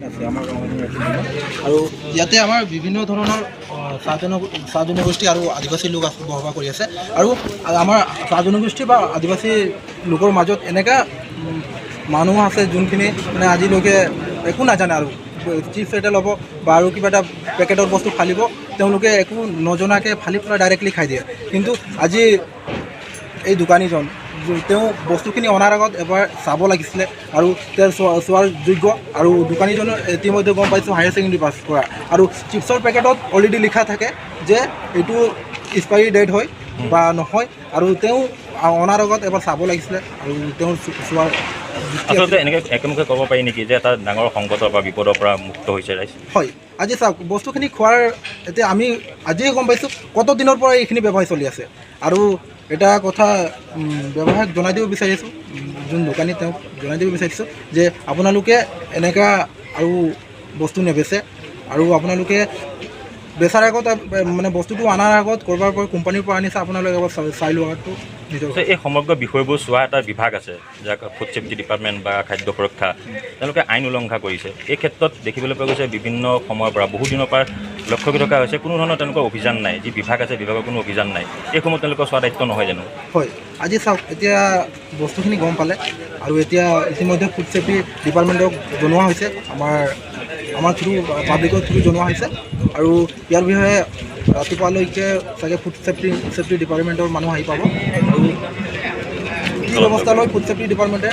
আছে আমাৰ গাঁৱৰ। আৰু ইয়াতে আমাৰ বিভিন্ন ধৰণৰ চাহ জনগোষ্ঠী আৰু আদিবাসী লোক আছে, বসবাস কৰি আছে। আৰু আমাৰ চাহ জনগোষ্ঠী বা আদিবাসী লোকৰ মাজত এনেকুৱা মানুহ আছে, যোনখিনি মানে আজিলৈকে একো নাজানে আৰু চিপছ এটা ল'ব বা আৰু কিবা এটা পেকেটৰ বস্তু ফালিব, তেওঁলোকে একো নজনাকৈ ফালি পেলাই ডাইৰেক্টলি খাই দিয়ে। কিন্তু আজি এই দোকানীজন তেওঁ বস্তুখিনি অনাৰ আগত এবাৰ চাব লাগিছিলে আৰু তেওঁ চোৱাৰ যোগ্য। আৰু দোকানীজনো ইতিমধ্যে গম পাইছোঁ হায়াৰ ছেকেণ্ডেৰী পাছ কৰা। আৰু চিপছৰ পেকেটত অলৰেডি লিখা থাকে যে এইটো এক্সপায়াৰী ডেট হয় বা নহয়। আৰু তেওঁ অনাৰ আগত এবাৰ চাব লাগিছিলে আৰু তেওঁ চোৱাৰ যুক্তি আচলতে আছিলে। এনেকৈ একেমুখে ক'ব পাৰি নেকি যে এটা ডাঙৰ সংকটৰ বা বিপদৰ পৰা মুক্ত হৈছে ৰাইজ? হয়, আজি চাওক, বস্তুখিনি খোৱাৰ এতিয়া আমি আজিয়ে গম পাইছোঁ কত দিনৰ পৰা এইখিনি ব্যৱসায় চলি আছে। আৰু এটা কথা ব্যৱসায়ক জনাই দিব বিচাৰিছোঁ, যোন দোকানী তেওঁক জনাই দিব বিচাৰিছোঁ যে আপোনালোকে এনেকুৱা আৰু বস্তু নেবেচে। আৰু আপোনালোকে বেচাৰ আগত মানে বস্তুটো অনাৰ আগত ক'ৰবাৰ পৰা কোম্পানীৰ পৰা আনিছে, আপোনালোকে এবাৰ চাই লোৱাটো নিজৰ। এই সমগ্ৰ বিষয়বোৰ চোৱা এটা বিভাগ আছে, যাক ফুড ছেফটি ডিপাৰ্টমেণ্ট বা খাদ্য সুৰক্ষা। তেওঁলোকে আইন উলংঘা কৰিছে। এই ক্ষেত্ৰত দেখিবলৈ পোৱা গৈছে, বিভিন্ন সময়ৰ পৰা, বহু দিনৰ পৰা লক্ষ্য কৰি থকা হৈছে, কোনো ধৰণৰ তেওঁলোকৰ অভিযান নাই। যি বিভাগ আছে, বিভাগৰ কোনো অভিযান নাই। এইসমূহ তেওঁলোকৰ চোৱা দায়িত্ব নহয় জানো? হয়, আজি চাওক, এতিয়া বস্তুখিনি গম পালে আৰু এতিয়া ইতিমধ্যে ফুড ছেফটি ডিপাৰ্টমেণ্টক জনোৱা হৈছে, আমাৰ আমাৰ থ্ৰু, পাব্লিকৰ থ্ৰু জনোৱা হৈছে। আৰু ইয়াৰ বিষয়ে ৰাতিপুৱালৈকে চাগে ফুড ছেফটি ডিপাৰ্টমেণ্টৰ মানুহ আহি পাব আৰু কি ব্যৱস্থা লয় ফুড ছেফটি ডিপাৰ্টমেণ্টে।